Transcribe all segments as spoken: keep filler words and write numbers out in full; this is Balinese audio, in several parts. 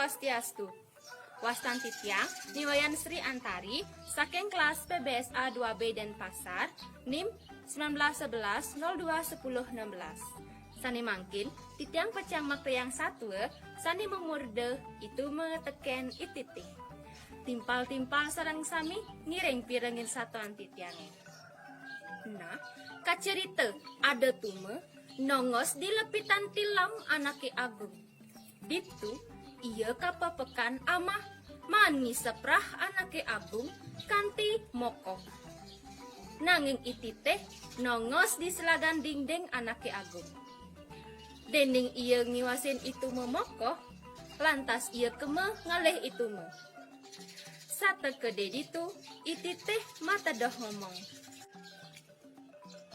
Swastiastu. Wastan titiang Ni Wayan Sri Antari, saking kelas P B S A dua B Denpasar, nim sembilan belas sebelas nol dua sepuluh enam belas. Sane mangkin, titiang pacang maktayang satua sane mamurda Ituma teken Ititih. Timpal-timpal sareng sami ngiring pirengin satuan titiange. Nah, kacerita ada tuma nongos di lepitan tilam anake agung. Ditu, ia kapepekan amah maan ngiseprah anake agung kanti mokoh. Nanging Ititih nongos di selagan dingding anake agung. Dening ia ngiwasin Ituma mokoh, lantas ia kema ngalih Ituma. Satekede ditu, Ititih matedoh ngomong.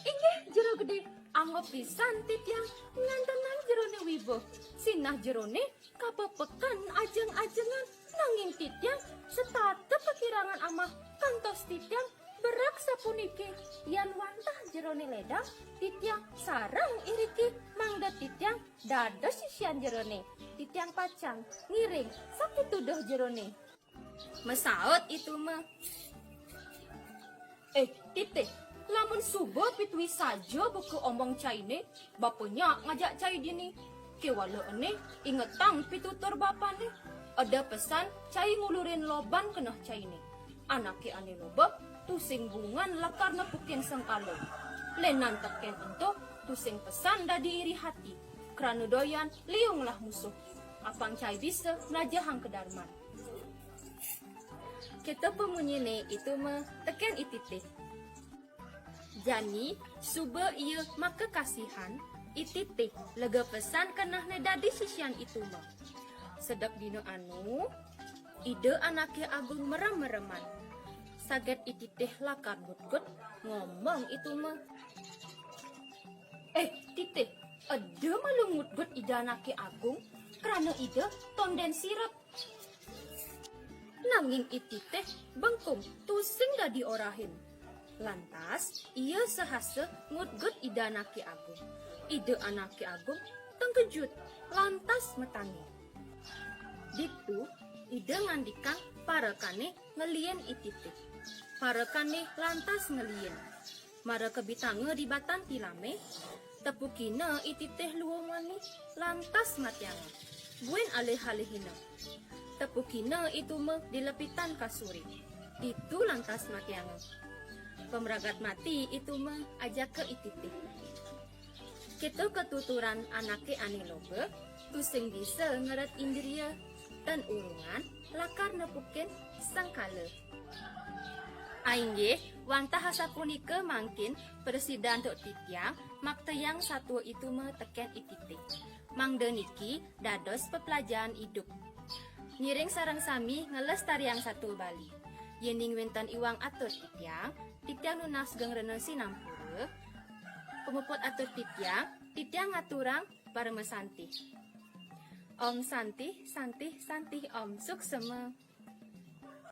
Inggih, Jero Gede, angob pisan titiang ngantenang jerone wibuh. Sinah jerone kapepekan ajeng-ajengan, nanging titiang setata kakirangan amah kantos titiang berag sapuniki. Yan wantah jerone ledang, titiang sareng iriki mangda titiang dados sisian jerone. Titiang pacang ngiring sapituduh jerone. Masaut Ituma. Eh, Titih, lamun suba pitui saja buka omong caine, bapa nyak ngajak cai dini. Kewala ene, ingetang pitutur bapane. Ada pesan cai ngulurin loban keneh caine. Anake ane loba, tusing bungan lakar nepukin sengkala. Lenan teken ento, tusing pesan dadi iri hati. Krana doyan, liunglah musuh. Apang cai bisa mlajahang kadarman. Keto pamunyine Ituma teken Ititih. Jani, suba ia makakasihan, Ititih lega pesan kenehne dadi sisian Ituma. Sedek dina anu, Ida Anake Agung merem-mereman. Saget Ititih lakar ngutgut, ngomong Ituma. Eh, Titih, eda malu ngutgut Ida Anake Agung, krana Ida tonden sirep. Nanging Ititih bengkung tusing dadi orahin. Lantas, ia sahasa ngutgut Ida Anake Agung. Ida Anake Agung tengkejut, lantas matangi. Ditu, Ida ngandikang parekane ngeliin Ititih. Parekane lantas ngeliin. Mara kabitanga di batan tilame, tepukina Ititih luung wani, lantas matianga. Buin alih-alihina. Tepukina Ituma di lepitan kasuri. Ditu lantas matianga. Pamragat mati Ituma ajaka Ititih. Keto katuturan anake ane loba, tusing bisa ngeret indria, tan urungan lakar nepukin sangkala. Ainggih, wantah asapunika mangkin prasida antuk titiang maktayang satua Ituma teken Ititih. Mangda niki dados peplajaran idup. Ngiring sareng sami nglestariang satua Bali. Yening wenten iwang atur titiang, titiang nunas geng rena sinampura. Pamuput atur titiang, titiang ngaturang parama santih. Om santih, santih, santih, om suksema.